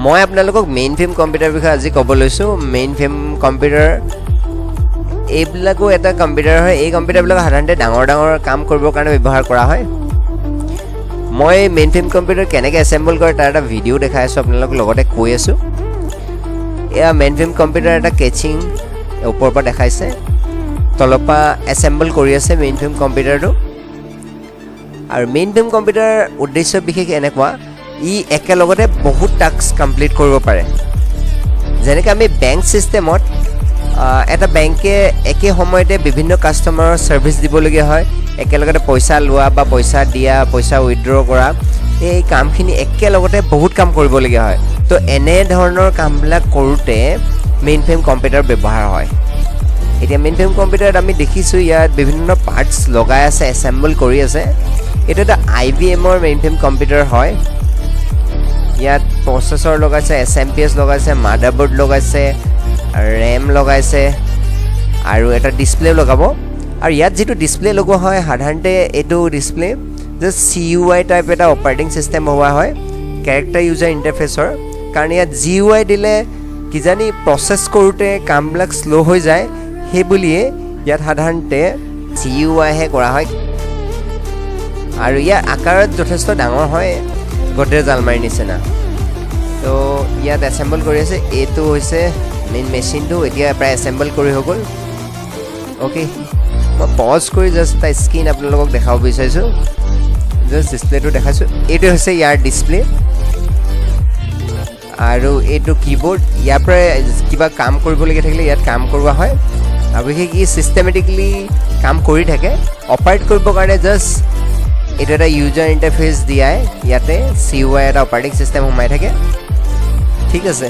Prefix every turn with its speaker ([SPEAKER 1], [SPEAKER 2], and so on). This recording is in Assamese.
[SPEAKER 1] মই আপোনালোকক মেইন ফ্ৰেম কম্পিউটাৰৰ বিষয়ে আজি ক'ব লৈছোঁ। মেইন ফ্ৰেম কম্পিউটাৰ এইবিলাকো এটা কম্পিউটাৰ হয়। এই কম্পিউটাৰবিলাক সাধাৰণতে ডাঙৰ ডাঙৰ কাম কৰিবৰ কাৰণে ব্যৱহাৰ কৰা হয়। মই মেইন ফ্ৰেম কম্পিউটাৰ কেনেকৈ এছেম্বল কৰে তাৰ এটা ভিডিঅ' দেখাই আছোঁ আপোনালোকক, লগতে কৈ আছোঁ। এয়া মেইন ফ্ৰেম কম্পিউটাৰ এটা কেচিং ওপৰৰ পৰা দেখাইছে, তলৰ পৰা এছেম্বল কৰি আছে মেইন ফ্ৰেম কম্পিউটাৰটো। আৰু মেইন ফ্ৰেম কম্পিউটাৰৰ উদ্দেশ্য বিশেষ এনেকুৱা, ই একেলগতে বহুত টাস্ক কমপ্লিট কৰিব পাৰে। যেনেকৈ আমি বেংক ছিষ্টেমত এটা বেংকে একে সময়তে বিভিন্ন কাষ্টমাৰৰ ছাৰ্ভিচ দিবলগীয়া হয়, একেলগতে পইচা লোৱা বা পইচা দিয়া, পইচা উইড্ৰ কৰা, এই কামখিনি একেলগতে বহুত কাম কৰিবলগীয়া হয়। তো এনেধৰণৰ কামবিলাক কৰোঁতে মেইন ফ্ৰেম কম্পিউটাৰ ব্যৱহাৰ হয়। এতিয়া মেইন ফ্ৰেম কম্পিউটাৰত আমি দেখিছোঁ ইয়াত বিভিন্ন পাৰ্টছ লগাই আছে, এছেম্বল কৰি আছে। এইটো এটা আইবিএমৰ মেইন ফ্ৰেম কম্পিউটাৰ হয়। ইয়াত প্ৰচেছৰ লগাইছে, এছএমপিএছ লগাইছে, মাডাৰবৰ্ড লগাইছে, ৰেম লগাইছে আৰু এটা ডিছপ্লে লগাব। আৰু ইয়াত যিটো ডিছপ্লে লগোৱা হয়, সাধাৰণতে এইটো ডিছপ্লে জাষ্ট চিইউআই টাইপ এটা অপাৰেটিং ছিষ্টেম হোৱা হয়, কেৰেক্টাৰ ইউজাৰ ইণ্টাৰফেচৰ। কাৰণ ইয়াত জিইউআই দিলে কিজানি প্ৰচেছ কৰোঁতে কামবিলাক শ্ল' হৈ যায়, সেই বুলিয়ে ইয়াত সাধাৰণতে চিইউআইহে কৰা হয়। আৰু ইয়াৰ আকাৰত যথেষ্ট ডাঙৰ হয়, গডৰেজ আলমাৰীৰ নিচিনা। তো ইয়াত এছেম্বল কৰি আছে। এইটো হৈছে মেইন মেচিনটো, এতিয়া প্ৰায় এছেম্বল কৰি হৈ গ'ল। অ'কে, মই পজ কৰি জাষ্ট এটা স্ক্ৰীণ আপোনালোকক দেখাব বিচাৰিছোঁ, জাষ্ট ডিছপ্লেটো দেখাইছোঁ। এইটো হৈছে ইয়াৰ ডিছপ্লে আৰু এইটো কীবৰ্ড। ইয়াৰ পৰাই কিবা কাম কৰিবলগীয়া থাকিলে ইয়াত কাম কৰোৱা হয় আৰু বিশেষ ই ছিষ্টেমেটিকলি কাম কৰি থাকে। অপাৰেট কৰিবৰ কাৰণে জাষ্ট এইটো এটা ইউজাৰ ইণ্টাৰফেচ দিয়াই ইয়াতে চিইউআই এটা অপাৰেটিং ছিষ্টেম সোমাই থাকে। ঠিক আছে।